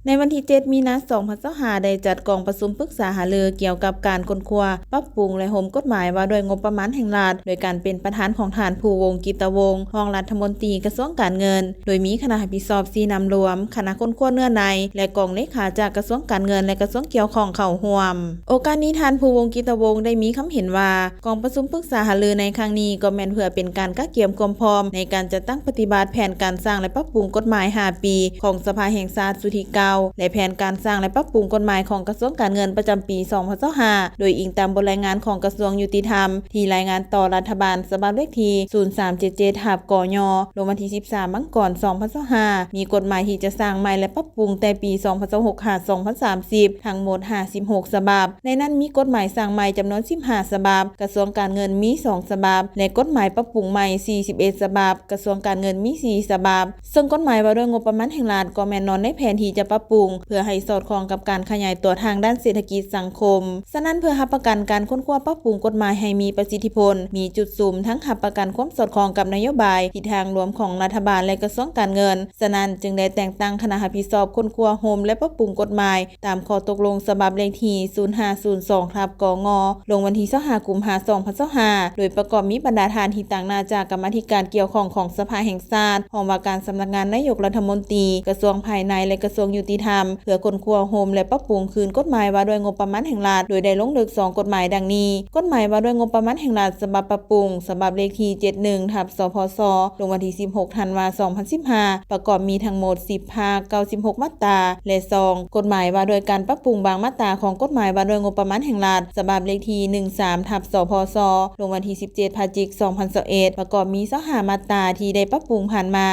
ໃນວັນທີເຈັດ ມີນາ ສອງພັນຊາວຫ້າ ໄດ້ຈັດກອງປະຊຸມປຶກສາຫາລືກ່ຽວກັບການຄົ້ນຄວ້າ, ປັບປຸງ ແລະ ໂຮມກົດໝາຍວ່າດ້ວຍງົບປະມານແຫ່ງລັດ ໂດຍການເປັນປະທານຂອງທ່ານ ພູວົງ ກິດຕະວົງ ຮອງລັດຖະມົນຕີກະຊວງການເງິນ, ໂດຍມີຄະນະຮັບຜິດຊອບຊີ້ນຳລວມ, ຄະນະຄົ້ນຄວ້າເນື້ອໃນ ແລະ ກອງເລຂາຈາກກະຊວງການເງິນ ແລະ ກະຊວງກ່ຽວຂ້ອງເຂົ້າຮ່ວມ. ໂອກາດນີ້ ທ່ານ ພູວົງ ກິດຕະວົງ ໄດ້ມີຄຳເຫັນວ່າ ກອງປະຊຸມປຶກສາຫາລືໃນຄັ້ງນີ້ ກໍແມ່ນເພື່ອເປັນການກະກຽມຄວາມພ້ອມໃນການຈັດຕັ້ງປະຕິບັດແຜນການສ້າງ ແລະ ປັບປຸງກົດໝາຍຫ້າປີຂອງສະພາແຫ່ງຊາດຊຸດທີເກົ້າ ແລະ ແຜນການສ້າງ ແລະ ປັບປຸງກົດໝາຍຂອງກະຊວງການເງິນປະຈຳປີສອງພັນຊາວຫ້າ ໂດຍອີງຕາມບົດລາຍງານຂອງກະຊວງຍຸຕິທຳ ທີ່ລາຍງານຕໍ່ລັດຖະບານສະບັບເລກທີ ສູນສາມເຈັດເຈັດ ທັບ ກຍ ລົງວັນທີສິບສາມ ມັງກອນ ສອງພັນຊາວຫ້າ ມີກົດໝາຍທີ່ຈະສ້າງໃໝ່ ແລະ ປັບປຸງແຕ່ປີສອງພັນຊາວຫົກ ຫາ ສອງພັນສາມສິບ ທັງໝົດຫ້າສິບຫົກສະບັບ. ໃນນັ້ນມີກົດໝາຍສ້າງໃໝ່ຈຳນວນສິບຫ້າສະບັບ, ກະຊວງການເງິນມີສອງສະບັບ ແລະ ກົດໝາຍປັບປຸງໃໝ່ສີ່ສິບເອັດສະບັບ, ກະຊວງການເງິນມີສີ່ສະບັບ. ເຊິ່ງກົດໝາຍວ່າດ້ວຍງົບປະມານແຫ່ງລັດ ກໍແມ່ນໜອນໃນແຜນທີ່ຈະປັບປຸງ ເພື່ອໃຫ້ສອດຄ່ອງກັບການຂະຫຍາຍຕົວທາງດ້ານເສດຖະກິດສັງຄົມ. ສະນັ້ນ ເພື່ອຮັບປະກັນການຄົ້ນຄວ້າປັບປຸງກົດໝາຍໃຫ້ມີປະສິດທິຜົນ, ມີຈຸດສຸມ ທັງຮັບປະກັນຄວາມສອດຄ່ອງກັບນະໂຍບາຍ, ທິດທາງລວມຂອງລັດຖະບານ ແລະ ກະຊວງການເງິນ, ສະນັ້ນ ຈຶ່ງໄດ້ແຕ່ງຕັ້ງຄະນະຮັບຜິດຊອບຄົ້ນຄວ້າ, ໂຮມ ແລະ ປັບປຸງກົດໝາຍ ຕາມຂໍ້ຕົກລົງສະບັບເລກທີ ສູນຫ້າສູນສອງ ທັບ ກງ ລົງວັນທີຊາວຫ້າ ກຸມພາ ສອງພັນຊາວຫ້າ ໂດຍປະກອບມີບັນດາທ່ານທີ່ຕາງໜ້າຈາກກຳມາທິການກ່ຽວຂ້ອງຂອງສະພາແຫ່ງຊາດ, ຫ້ອງວ່າການສຳນັກງານນາຍົກລັດຖະມົນຕີ, ກະຊວງພາຍໃນ ແລະ ກະຊວງຍຸຕິທຳ ເພື່ອຄົ້ນຄວ້າ, ໂຮມ ແລະ ປັບປຸງຄືນກົດໝາຍວ່າດ້ວຍງົບປະມານແຫ່ງລັດ, ໂດຍໄດ້ລົງເລິກສອງກົດໝາຍດັ່ງນີ້: ກົດໝາຍວ່າດ້ວຍງົບປະມານແຫ່ງລັດ ສະບັບປັບປຸງ, ສະບັບເລກທີ ເຈັດສິບເອັດ ທັບ ສພສ ລົງວັນທີສິບຫົກ ທັນວາ ສອງພັນສິບຫ້າ ປະກອບມີທັງໝົດສິບພາກ ເກົ້າສິບຫົກມາດຕາ ແລະ ສອງ ກົດໝາຍວ່າດ້ວຍການປັບປຸງບາງມາດຕາຂອງກົດໝາຍວ່າດ້ວຍງົບປະມານແຫ່ງລັດ ສະບັບເລກທີ ໜຶ່ງສາມ ທັບ ສພສ ລົງວັນທີສິບເຈັດ ພະຈິກ ສອງພັນຊາວເອັດ ປະກອບມີຊາວຫ້າມາດຕາທີ່ໄດ້ປັບປຸງຜ່ານມາ.